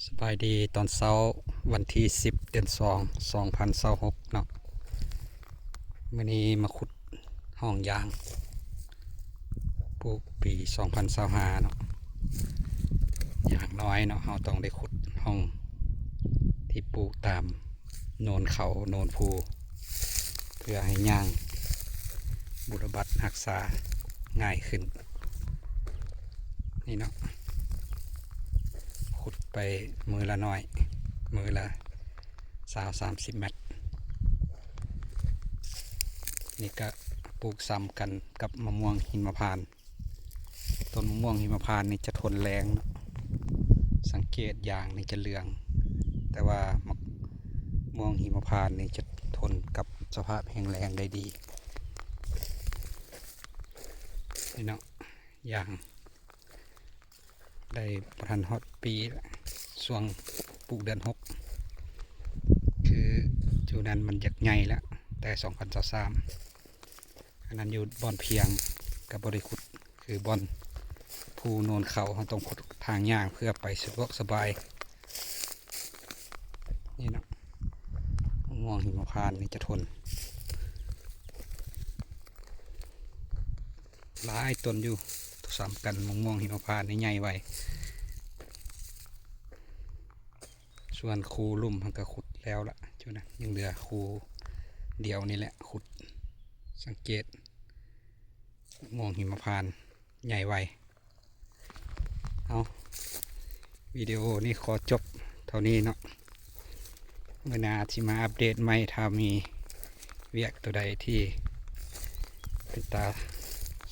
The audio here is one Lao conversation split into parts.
ສະບາຍດີຕອນເຊົ້າ ວັນທີສິບ ເດືອນສອງ ສອງພັນຊາວຫົກເນາະ. ມື້ນີ້ມາຂຸດຮ່ອງຢາງ ປູກປີສອງພັນຊາວຫ້າເນາະ. ຢ່າງໜ້ອຍເນາະ ເຮົາຕ້ອງໄດ້ຂຸດຮ່ອງທີ່ປູກຕາມໂນນເຂົາໂນນພູ ເພື່ອໃຫ້ຍ່າງບຸລະບັດຮັກສາງ່າຍຂຶ້ນ. ນີ້ເນາະ ຂຸດໄປມື້ລະໜ້ອຍ ມື້ລະຊາວ ສາມສິບແມັດ. ນີ້ກະປູກຊ້ຳກັນກັບມະມ່ວງຫິມະພານ. ຕົ້ນມະມ່ວງຫິມະພານນີ້ຈະທົນແລ້ງເນາະ ສັງເກດຢາງນີ້ຈະເຫຼືອງ ແຕ່ວ່າມະມ່ວງຫິມະພານນີ້ຈະທົນກັບສະພາບແຫ້ງແລ້ງໄດ້ດີ. ນີ້ເນາະ ຢາງໄດ້ບໍ່ທັນຮອດປີລະ ຊ່ວງປູກເດືອນຫົກ ຄືຈຸນັ້ນມັນຢາກໃຫຍ່ລະ ແຕ່ສອງພັນຊາວສາມ ອັນນັ້ນຢູ່ບ່ອນພຽງກະບໍ່ໄດ້ຂຸດ ຄືບ່ອນພູໂນນເຂົາ ເຮົາຕ້ອງຂຸດທາງຍ່າງເພື່ອໄປສະດວກສະບາຍ. ນີ້ເນາະ ມະມ່ວງຫິມະພານນີ້ຈະທົນ ຫຼາຍຕົ້ນຢູ່ ຊ້ຳກັນ ມະມ່ວງຫິມະພານນີ້ໃຫຍ່ໄວ. ສ່ວນຄູລຸ່ມຫັ້ນກະຂຸດແລ້ວລະ ຈຸນັ້ນຍັງເຫຼືອຄູດຽວນີ້ແຫຼະຂຸດ. ສັງເກດ ມະມ່ວງຫິມະພານໃຫຍ່ໄວ. ເອົາ ວິດີໂອນີ້ຂໍຈົບເທົ່ານີ້ເນາະ. ມື້ໜ້າຊິມາອັບເດດໃໝ່ ຖ້າມີວຽກໂຕໃດທີ່ເປັນຕາ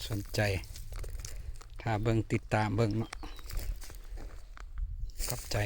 ສົນໃຈ ຖ້າເບິ່ງ ຕິດຕາມເບິ່ງເນາະ. ຂອບໃຈ.